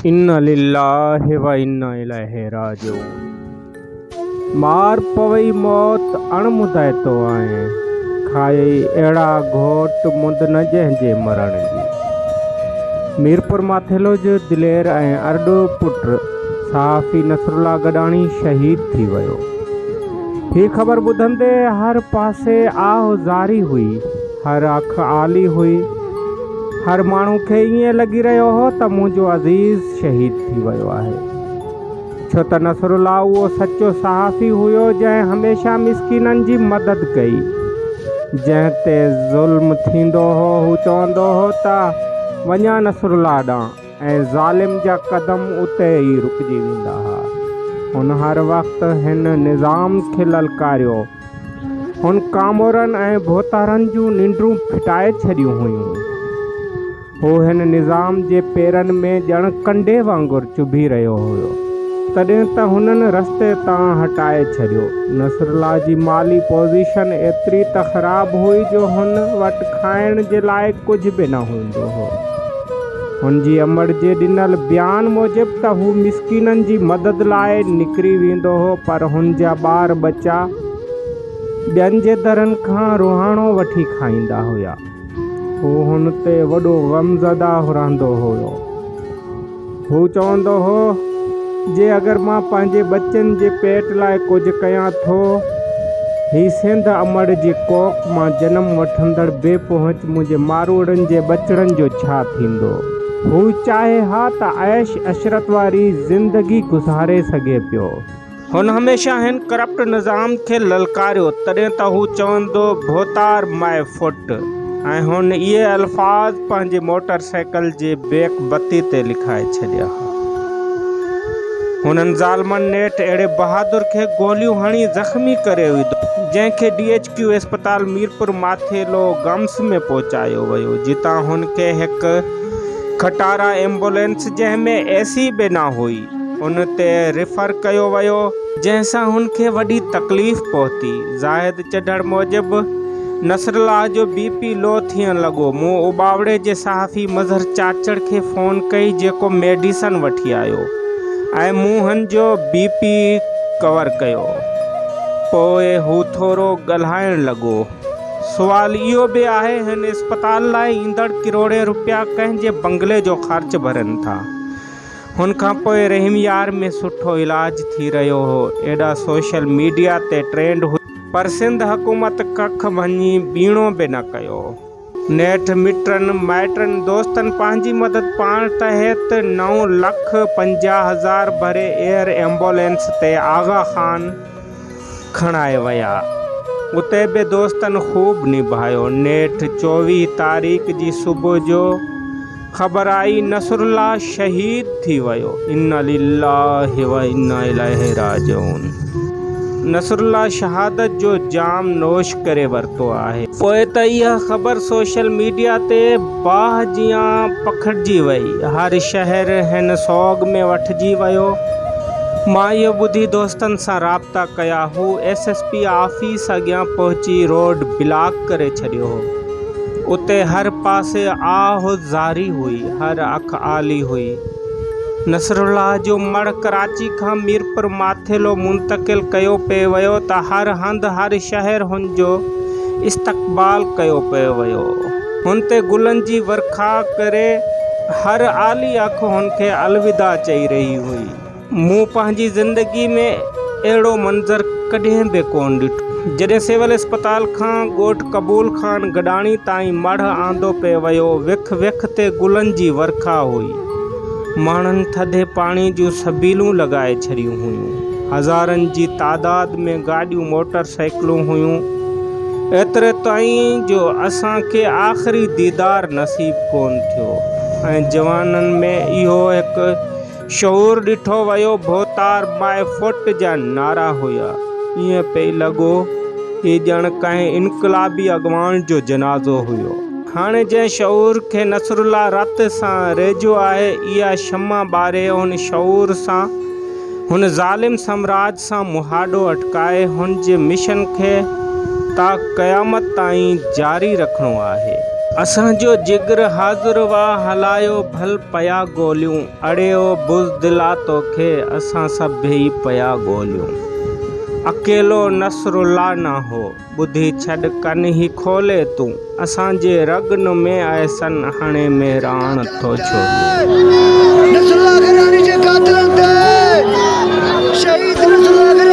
انا لله و انا اليه راجعون مار پوئي موت اڻ مدائتو آهين کائي اهڙا گهوٽ مند نه جنهن جي مرڻ جي. ميرپور ماٿيلو جو دلير ۽ ارڏو پٽ صحافي نصرالله گڏاڻي شهيد ٿي ويو. هي خبر ٻڌندي هر پاسي آه زاري هئي. هر اک آلي هئي. هر ماڻهو کي ائين لڳي رهيو هو ته منهنجو عزيز شهيد ٿي ويو آهي. ڇو ته نصرالله اهو سچو صحافي هيو جنهن هميشه مسڪينن جي مدد ڪئي. جنهن تي ظلم ٿيندو هو هو چوندو هو ته وڃان نصرالله ڏانهن ۽ ظالم جا قدم اتي ئي رڪجي ويندا ها. هن هر وقت هن نظام کي للڪاريو. هن ڪامورن ۽ ڀوتارن جون ننڊون ڦٽائي ڇڏيون هيون. هو هن نظام جي پيرن ۾ ڄڻ ڪنڊي وانگر چڀي رهيو هيو. تڏهن ته هنن رستي تان هٽائي ڇڏيو. نصرالله جي مالي پوزيشن ايتري ته خراب هئي جو هن وٽ کائڻ جي لاء ڪجهه به نه هوندو هو. هن جي امڙ جي ڏنل بيان موجب ته هو مسڪينن جي مدد لاء نڪري ويندو هو پر هن جا ٻار ٻچا ٻين جي درن کان رهاڻو وٺي کائيندا هيا. هو هن تي وڏو غمزده رهندو هيو. هو چوندو هو، جي اگر مان پنهنجي ٻچن جي پيٽ لاء ڪجهه ڪيان ٿو، هي سنڌ امڙ جي ڪوڪ مان جنم وٺندڙ بي پهچ منهنجي ماروئڙن جي ٻچڙن جو ڇا ٿيندو؟ هو چاهي ها ته عيش عشرت واري زندگي گذاري سگهي پيو. هن هميشه هن ڪرپٽ نظام کي للڪاريو، تڏهن ته هو چوندو ڀوتار ماء فٽ ۽ هن اهي الفاظ پنهنجي موٽر سائيڪل جي بيڪ بتي تي لکائي ڇڏيا ها. هنن ظالمن نيٺ اهڙي بهادر کي گوليون هڻي زخمي ڪري وڌو، جنهن کي ڊي ايڇ ڪيو اسپتال ميرپور ماٿيلو گمس ۾ پهچايو ويو، جتان هن کي هڪ کٽارا ايمبولينس جنهن ۾ اي سي به نه هئي، ان تي ريفر ڪيو ويو، جنهن سان هن کي وڏي تڪليف پهتي. زاهد چڍڙ موجب نصرالله جو بي پي لو ٿيڻ لڳو، مون اوٻاوڙي جي صحافي مظهر چاچڙ کي فون ڪئي جيڪو ميڊيسن وٺي آيو ۽ مون هن جو بي پي ڪور ڪيو. پوء هو ٿورو ڳالهائڻ لڳو. سوال اهو به آهي هن اسپتال لاء ايندڙ ڪروڙين روپيا ڪنهن جي بنگلي جو خرچ ڀرين ٿا؟ هن کان پوء رحيم يار ۾ سٺو علاج ٿي رهيو هو، ايڏا سوشل ميڊيا تي ٽرينڊ هئي، پر سنڌ حڪومت ڪک ڀڃي ٻيڻو به نه ڪيو. نيٺ مٽن مائٽن دوستن پنهنجي مدد پاڻ تحت نو لک 50,000 ڀري ايئر ايمبولينس تي آغا خان کڻائي ويا. اتي به دوستن خوب نڀايو. نيٺ 24 تاريخ جي صبح جو خبر آئي نصرالله شهيد ٿي ويو. انا لله و انا اليه راجعون. نصرالله شهادت جو جام نوش ڪري ورتو آهي. پوء ته اها خبر سوشل ميڊيا تي باهه جيان پکڙجي وئي. هر شهر هن سوڳ ۾ وٺجي ويو. مان اهو ٻڌي دوستن سان رابطا ڪيا. هو ايس ايس پي آفيس اڳيان پهچي روڊ بلاڪ ڪري ڇڏيو هو. اتي هر پاسي آه زاري هئي، هر اک آلي هئي. نصرالله جو مڙهه ڪراچي کان ميرپور ماٿيلو منتقل ڪيو پئي ويو ته هر هنڌ هر شهر هن جو استقبال ڪيو پئي ويو. هن تي گلن جي ورکا ڪري هر آلي اک هن کي الوداع چئي رهي هئي. مون پنهنجي زندگي ۾ اهڙو منظر ڪڏهن به ڪونه ڏٺو. جڏهن سول اسپتال کان ڳوٺ قبول خان گڏاڻي تائين مڙهه آندو پئي ويو، وک وک تي گلن جي ورکا هئي. ماڻهن ٿڌي پاڻي جون سبيلون لڳائي ڇڏيون هيون. هزارن جي تعداد ۾ گاڏيون موٽر سائيڪلون هيون. ايتري تائين جو اسان کي آخري ديدار نصيب ڪونه ٿيو ۽ جوانن ۾ اهو هڪ شعور ڏٺو ويو، ڀوتار ماء ڦٽ جا نعرا هيا. ائين پئي لڳو هي ڄڻ ڪنهن انقلابي اڳواڻ جو جنازو هيو. هاڻي جنهن شعور کي نصرالله رت سان ريجهيو آهي، اها شمع ٻاري ان شعور سان هن ظالم سامراج سان مهاڏو اٽڪائي هن جي مشن کي تا قيامت تائين جاري رکڻو آهي. اسان جو جگر حاضر وا هلايو ڀل پيا گوليون اڙي او بزدلا توکي اسان سڀيئي پيا ڳوليون اڪيلو نصرالله نه هو ٻڌي ڇڏ ڪن هي کولي تون اسان جي رڳن ۾ احسن هڻي مهراڻ ٿو ڇولي. نصرالله غيراڻي جي قاتلن تي شهيد نصرالله.